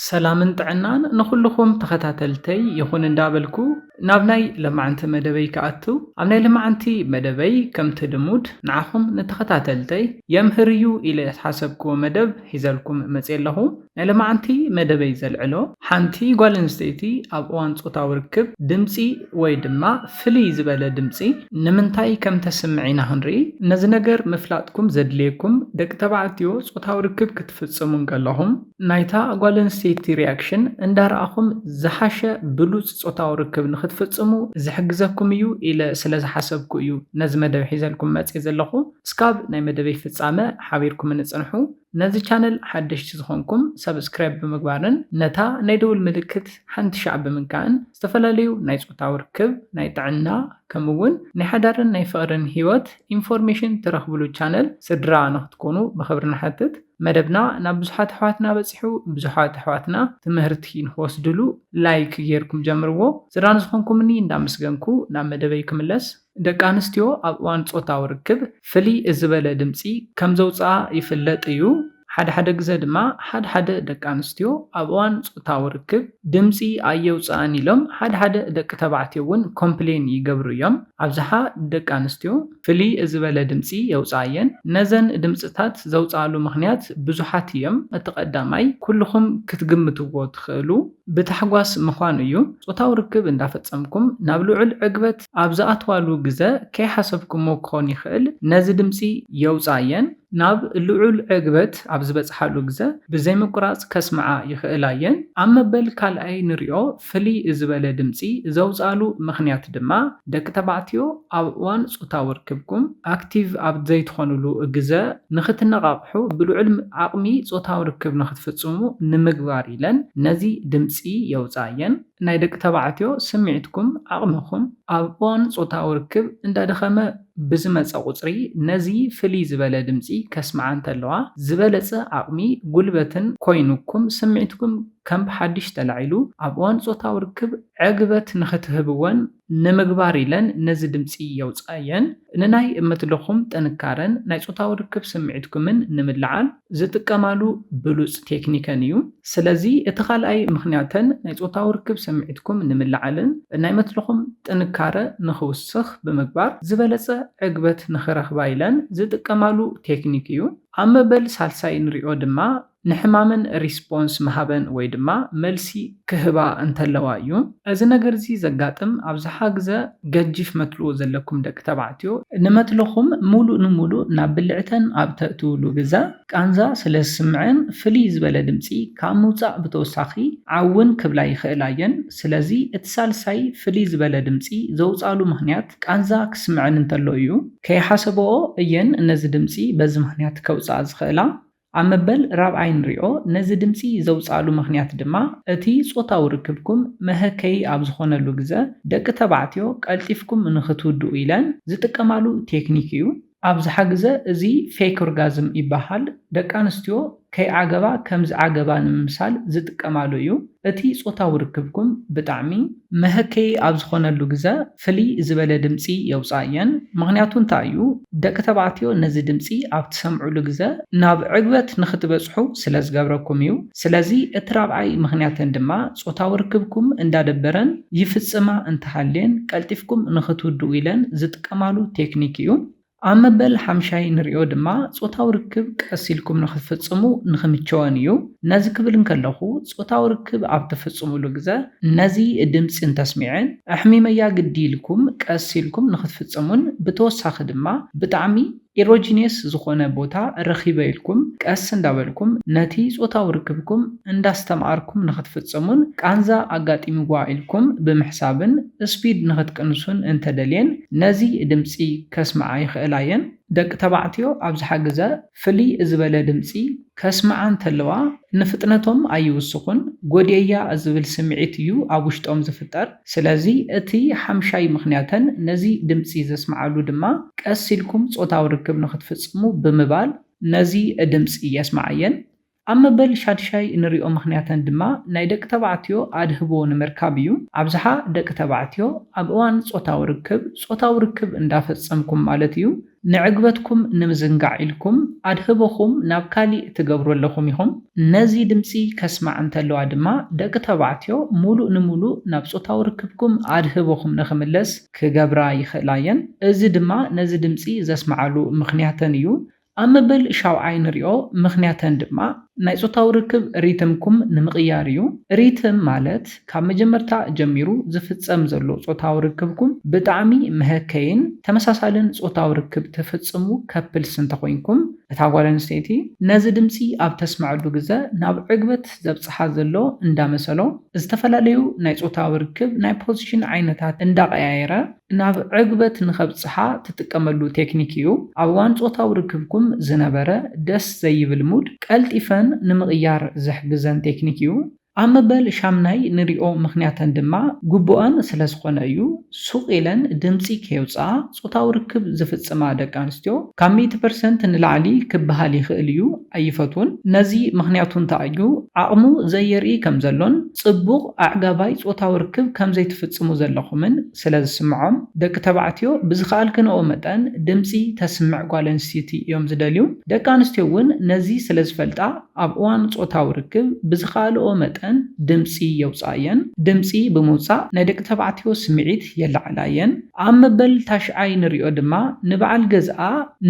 ሰላምን ጥዕናን ንኹልኹም ተኸታተልተይ ይኹን እንዳበልኩ፣ ናብ ናይ ለማዕንቲ መደበይ ክኣቱ። ኣብ ናይ ለማዕንቲ መደበይ ከምቲ ልሙድ ንዓኹም ንተኸታተልተይ የምህር እዩ ኢለ ዝሓሰብክዎ መደብ ሒዘልኩም መፅየ ኣለኹ። ናይ ለማዕንቲ መደበይ ዘልዕሎ፣ ሓንቲ ጓል ኣንስተይቲ ኣብ እዋን ጾታዊ ርክብ ድምፂ ወይ ድማ ፍልይ ዝበለ ድምፂ ንምንታይ ከም ተስምዕ ኢና ክንርኢ። ነዚ ነገር ምፍላጥኩም ዘድልየኩም ደቂ ተባዕትዮ ጾታዊ ርክብ ክትፍጽሙ እንከለኹም፣ ናይታ ጓል ኣንስተይቲ ሪያክሽን እንዳረኣኹም ዝሓሸ ብሉጽ ጾታዊ ርክብ ንክትፍጽሙ ዝሕግዘኩም እዩ ኢለ ስለ ዝሓሰብኩ እዩ ነዚ መደብ ሒዘልኩም መጽየ ዘለኹ። እስካብ ናይ መደበይ ፍጻመ ሓቢርኩም ንጽንሑ። ነዚ ቻነል ሓደሽቲ ዝኾንኩም ሰብስክራይብ ብምግባርን ነታ ናይ ደውል ምልክት ሓንቲ ሻዕ ብምንካእን ዝተፈላለዩ ናይ ጾታዊ ርክብ፣ ናይ ጥዕና፣ ከምኡ እውን ናይ ሓዳርን ናይ ፍቕርን ህይወት ኢንፎርሜሽን ትረኽብሉ ቻነል ስድራ ንክትኮኑ ብኽብሪ ንሓትት። መደብና ናብ ብዙሓት ኣሕዋትና በጺሑ፣ ብዙሓት ኣሕዋትና ትምህርቲ ንክወስድሉ ላይክ ጌርኩም ጀምርዎ። ስድራ ንዝኾንኩምኒ እንዳመስገንኩ ናብ መደበይ ክምለስ። ደቂ ኣንስትዮ ኣብ እዋን ጾታዊ ርክብ ፍልይ ዝበለ ድምጺ ከም ዘውጽኣ ይፍለጥ እዩ። ሓደ ሓደ ግዘ ድማ ሓደ ሓደ ደቂ ኣንስትዮ ኣብ እዋን ጾታዊ ርክብ ድምጺ ኣየውጽኣን ኢሎም ሓደ ሓደ ደቂ ተባዕትዮ እውን ኮምፕሌን ይገብሩ እዮም። ኣብዝሓ ደቂ ኣንስትዮ ፍልይ ዝበለ ድምጺ የውጽኣ እየን። ነዘን ድምጽታት ዘውጽኣሉ ምኽንያት ብዙሓት እዮም። እቲ ቀዳማይ ኩልኹም ክትግምትዎ ትኽእሉ ብታሕጓስ ምዃኑ እዩ። ጾታዊ ርክብ እንዳፈጸምኩም ናብ ልዑል ዕግበት ኣብ ዝኣትዋሉ ግዘ ከይሓሰብኩሞ ክኾን ይኽእል ነዚ ድምጺ የውጽኣ እየን። ናብ ልዑል ዕግበት ኣብ ዝበጽሓሉ ግዘ ብዘይምቁራጽ ከስምዓ ይኽእላ እየን። ኣብ መበል ካልኣይ ንሪኦ ፍልይ ዝበለ ድምጺ ዘውጽኣሉ ምኽንያት ድማ ደቂ ተባዕትዮ ኣብ እዋን ጾታዊ ርክብኩም ኣክቲቭ ኣብ ዘይትኾኑሉ ግዘ ንኽትነቓቕሑ ብልዑል ዓቕሚ ጾታዊ ርክብ ንኽትፍጽሙ ንምግባር ኢለን ነዚ ድምጺ የውጽኣ እየን። ናይ ደቂ ተባዕትዮ ስምዒትኩም፣ ዓቕምኹም ኣብ እዋን ጾታዊ ርክብ እንዳደኸመ ብዝመጸ ቁጽሪ ነዚ ፍልይ ዝበለ ድምጺ ከስምዓ እንተለዋ ዝበለጸ ዓቕሚ ጉልበትን ኮይኑኩም ስምዒትኩም ከም ብሓድሽ ተላዒሉ ኣብ እዋን ጾታዊ ርክብ ዕግበት ንኽትህብወን ንምግባር ኢለን ነዚ ድምጺ የውጽኣየን። ንናይ መትልኹም ጥንካረን ናይ ጾታዊ ርክብ ስምዒትኩምን ንምልዓል ዝጥቀማሉ ብሉጽ ቴክኒከን እዩ። ስለዚ እቲ ካልኣይ ምኽንያተን ናይ ጾታዊ ርክብ ስምዒትኩም ንምልዓልን ናይ መትልኹም ጥንካረ ንኽውስኽ ብምግባር ዝበለጸ ዕግበት ንኽረኽባ ኢለን ዝጥቀማሉ ቴክኒክ እዩ። ኣብ መበል ሳልሳይ ንሪኦ ድማ ንሕማመን ሪስፖንስ ምሃበን ወይ ድማ መልሲ ክህባ እንተለዋ እዩ። እዚ ነገር እዚ ዘጋጥም ኣብዝሓ ግዘ ገጂፍ መትልኡ ዘለኩም ደቂ ተባዕትዮ ንመትልኹም ሙሉእ ንሙሉእ ናብ ብልዕተን ኣብ ተእትውሉ ግዘ ቃንዛ ስለ ዝስምዐን ፍልይ ዝበለ ድምፂ ካብ ምውፃእ ብተወሳኺ ዓውን ክብላ ይኽእላ እየን። ስለዚ እቲ ሳልሳይ ፍልይ ዝበለ ድምፂ ዘውፃሉ ምኽንያት ቃንዛ ክስምዐን እንተሎ እዩ። ከይሓሰበኦ እየን ነዚ ድምፂ በዚ ምኽንያት ከውፅኣ ዝኽእላ። ኣብ መበል ራብዓይ ንሪኦ ነዚ ድምፂ ዘውፅኣሉ ምኽንያት ድማ እቲ ጾታዊ ርክብኩም መሀከዪ ኣብ ዝኾነሉ ግዘ ደቂ ተባዕትዮ ቀልጢፍኩም ንኽትውድኡ ኢለን ዝጥቀማሉ ቴክኒክ እዩ። ኣብዝሓ ግዘ እዚ ፌክ ኦርጋዝም ይበሃል። ደቂ ኣንስትዮ ከይዓገባ ከም ዝዓገባ ንምምሳል ዝጥቀማሉ እዩ። እቲ ጾታዊ ርክብኩም ብጣዕሚ መሀከዪ ኣብ ዝኾነሉ ግዘ ፍልይ ዝበለ ድምፂ የውፅኣ እየን። ምኽንያቱ እንታይ እዩ? ደቂ ተባዕትዮ ነዚ ድምፂ ኣብ ትሰምዕሉ ግዘ ናብ ዕግበት ንኽትበፅሑ ስለ ዝገብረኩም እዩ። ስለዚ እቲ ራብዓይ ምኽንያተን ድማ ጾታዊ ርክብኩም እንዳደበረን ይፍፅማ እንተሃልየን ቀልጢፍኩም ንኽትውድኡ ኢለን ዝጥቀማሉ ቴክኒክ እዩ። ኣብ መበል ሓምሻይ ንሪኦ ድማ ጾታዊ ርክብ ቀስ ኢልኩም ንኽትፍጽሙ ንኽምቸወን እዩ። ነዚ ክብል እንከለኹ ጾታዊ ርክብ ኣብ ትፍጽሙሉ ግዘ ነዚ ድምጺ እንተስሚዐን ኣሕሚመያ ግዲ ኢልኩም ቀስ ኢልኩም ንኽትፍጽሙን ብተወሳኺ ድማ ብጣዕሚ ኢሮጂኒየስ ዝኾነ ቦታ ረኺበ ኢልኩም ቀስ እንዳበልኩም ነቲ ጾታዊ ርክብኩም እንዳስተምኣርኩም ንኽትፍጽሙን ቃንዛ ኣጋጢምዋ ኢልኩም ብምሕሳብን ስፒድ ንኽትቅንሱን እንተደልየን ነዚ ድምጺ ከስምዓ ይኽእላ እየን። ደቂ ተባዕትዮ ኣብዝሓ ግዘ ፍልይ ዝበለ ድምጺ ከስምዓ እንተለዋ ንፍጥነቶም ኣይውስኹን፣ ጎድየያ ዝብል ስምዒት እዩ ኣብ ውሽጦም ዝፍጠር። ስለዚ እቲ ሓምሻይ ምኽንያተን ነዚ ድምጺ ዘስምዓሉ ድማ ቀስ ኢልኩም ጾታዊ ርክብ ንኽትፍጽሙ ብምባል ነዚ ድምጺ የስምዓየን። ኣብ መበል ሻድሻይ ንሪኦ ምኽንያተን ድማ ናይ ደቂ ተባዕትዮ ኣድህቦ ንምርካብ እዩ። ኣብዝሓ ደቂ ተባዕትዮ ኣብ እዋን ጾታዊ ርክብ፣ ጾታዊ ርክብ እንዳፈጸምኩም ማለት እዩ፣ ንዕግበትኩም ንምዝንጋዕ ኢልኩም ኣድህቦኹም ናብ ካሊእ ትገብሩ ኣለኹም ኢኹም። ነዚ ድምጺ ከስማዕ እንተለዋ ድማ ደቂ ተባዕትዮ ሙሉእ ንሙሉእ ናብ ጾታዊ ርክብኩም ኣድህቦኹም ንኽምለስ ክገብራ ይኽእላ እየን። እዚ ድማ ነዚ ድምጺ ዘስምዓሉ ምኽንያተን እዩ። ኣብ መበል ሻውዓይ ንሪኦ ምኽንያተን ድማ ናይ ጾታዊ ርክብ ሪትምኩም ንምቕያር እዩ። ሪትም ማለት ካብ መጀመርታ ጀሚሩ ዝፍጸም ዘሎ ጾታዊ ርክብኩም ብጣዕሚ መሀከይን ተመሳሳልን ጾታዊ ርክብ ትፍጽሙ ከፕልስ እንተኾይንኩም፣ እታ ጓል ኣንስተይቲ ነዚ ድምጺ ኣብ ተስምዐሉ ግዘ ናብ ዕግበት ዘብጽሓ ዘሎ እንዳመሰሎ፣ ዝተፈላለዩ ናይ ጾታዊ ርክብ ናይ ፖዚሽን ዓይነታት እንዳቐያየረ ናብ ዕግበት ንኸብጽሓ ትጥቀመሉ ቴክኒክ እዩ። ኣብ እዋን ጾታዊ ርክብኩም ዝነበረ ደስ ዘይብል ሙድ ቀልጢፈን ንምቕያር ዝሕግዘን ቴክኒክ እዩ። ኣብ መበል ሻምናይ ንሪኦ ምኽንያተን ድማ ግቡኣን ስለ ዝኾነ እዩ። ሱቕ ኢለን ድምጺ ከየውፅኣ ጾታዊ ርክብ ዝፍጽማ ደቂ ኣንስትዮ ካብ ሚእቲ ፐርሰንት ንላዕሊ ክበሃል ይኽእል እዩ ኣይፈትዉን። ነዚ ምኽንያቱ እንታይ እዩ? ዓቕሙ ዘየርኢ ከም ዘሎን ጽቡቕ ኣዕጋባይ ጾታዊ ርክብ ከም ዘይትፍጽሙ ዘለኹምን ስለ ዝስምዖም፣ ደቂ ተባዕትዮ ብዝኸኣልክንኦ መጠን ድምጺ ተስምዕ ጓል ኣንስተይቲ እዮም ዝደልዩ። ደቂ ኣንስትዮ እውን ነዚ ስለ ዝፈልጣ ኣብ እዋን ጾታዊ ርክብ ብዝኸኣልኦ መጠን ድምጺ የውጽኣ እየን። ድምጺ ብምውጻእ ናይ ደቂ ተባዕትዮ ስምዒት የለዓዕላ እየን። ኣብ መበል ታሽዓይ ንሪኦ ድማ ንበዓል ገዝኣ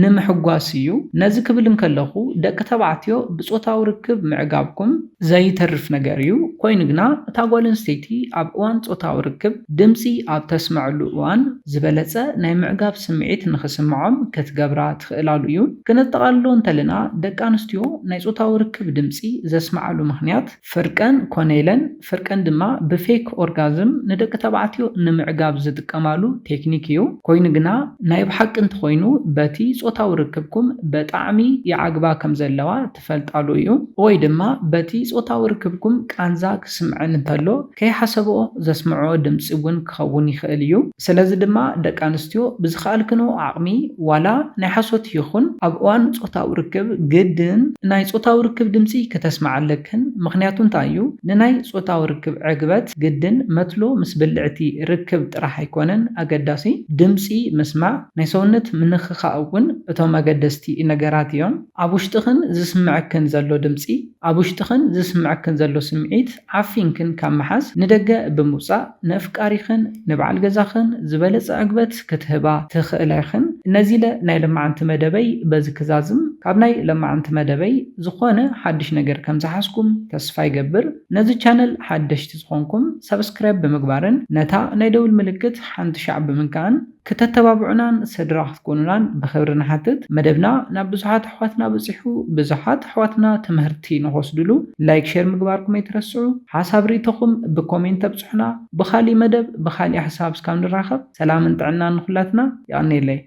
ንምሕጓስ እዩ። ነዚ ክብል እንከለኹ ደቂ ተባዕትዮ ብጾታዊ ርክብ ምዕጋብኩም ዘይተርፍ ነገር እዩ። ኮይኑ ግና እታ ጓል ኣንስተይቲ ኣብ እዋን ጾታዊ ርክብ ድምጺ ኣብ ተስምዐሉ እዋን ዝበለጸ ናይ ምዕጋብ ስምዒት ንኽስምዖም ክትገብራ ትኽእላሉ እዩ። ክነጠቓልሎ እንተለና ደቂ ኣንስትዮ ናይ ጾታዊ ርክብ ድምጺ ዘስምዓሉ ምኽንያት ፍርቀን ኮነ ኢለን፣ ፍርቀን ድማ ብፌክ ኦርጋዝም ንደቂ ተባዕትዮ ንምዕጋብ ዝጥቀማሉ ቴክኒክ እዩ። ኮይኑ ግና ናይ ብሓቂ እንተኾይኑ በቲ ጾታዊ ርክብኩም በጣዕሚ ይዓግባ ከም ዘለዋ ትፈልጣሉ እዩ። ወይ ድማ በቲ ጾታዊ ርክብኩም ቃንዛ ክስምዐን እንተሎ ከይሓሰብኦ ዘስምዖ ድምጺ እውን ክኸውን ይኽእል እዩ። ስለዚ ድማ ደቂ ኣንስትዮ ብዝኸኣልክንኦ ዓቕሚ ዋላ ናይ ሓሶት ይኹን ኣብ እዋን ጾታዊ ርክብ ግድን ናይ ጾታዊ ርክብ ድምጺ ክተስምዓ ኣለክን። ምኽንያቱ እንታይ እዩ? ንናይ ጾታዊ ርክብ ዕግበት ግድን መትሎ ምስ ብልዕቲ ርክብ ጥራሕ ኣይኮነን ኣገዳሲ። ድምጺ ምስማዕ ናይ ሰውነት ምንኽኻእ እውን እቶም ኣገደስቲ ነገራት እዮም። ኣብ ውሽጥኽን ዝስምዐክን ዘሎ ድምጺ፣ ኣብ ውሽጥኽን ዝስምዐክን ዘሎ ስምዒት ዓፊንክን ካብ ምሓዝ ንደገ ብምውጻእ ነፍቃሪኽን ንበዓል ገዛኽን ዝበለጸ ዕግበት ክትህባ ትኽእላ ኢኽን። ነዚ ኢለ ናይ ለማዓንቲ መደበይ በዚ ክዛዝም። ካብ ናይ ለማዓንቲ መደበይ ዝኾነ ሓድሽ ነገር ከም ዝሓዝኩም ተስፋ ይገብር። ነዚ ቻነል ሓደሽቲ ዝኾንኩም ሰብስክራይብ ብምግባርን ነታ ናይ ደውል ምልክት ሓንቲ ሻዕ ብምንካእን ክተተባብዑናን ስድራ ክትኮኑናን ብኽብሪ ንሓትት። መደብና ናብ ብዙሓት ኣሕዋትና በጺሑ፣ ብዙሓት ኣሕዋትና ትምህርቲ ንኽወስድሉ ላይክ፣ ሼር ምግባርኩም ኣይትረስዑ። ሓሳብ ርእይቶኹም ብኮሜንት ተብጽሑና። ብኻሊእ መደብ ብኻሊእ ሓሳብ እስካብ ንራኸብ ሰላምን ጥዕናን ንኹላትና። የቐንየለይ።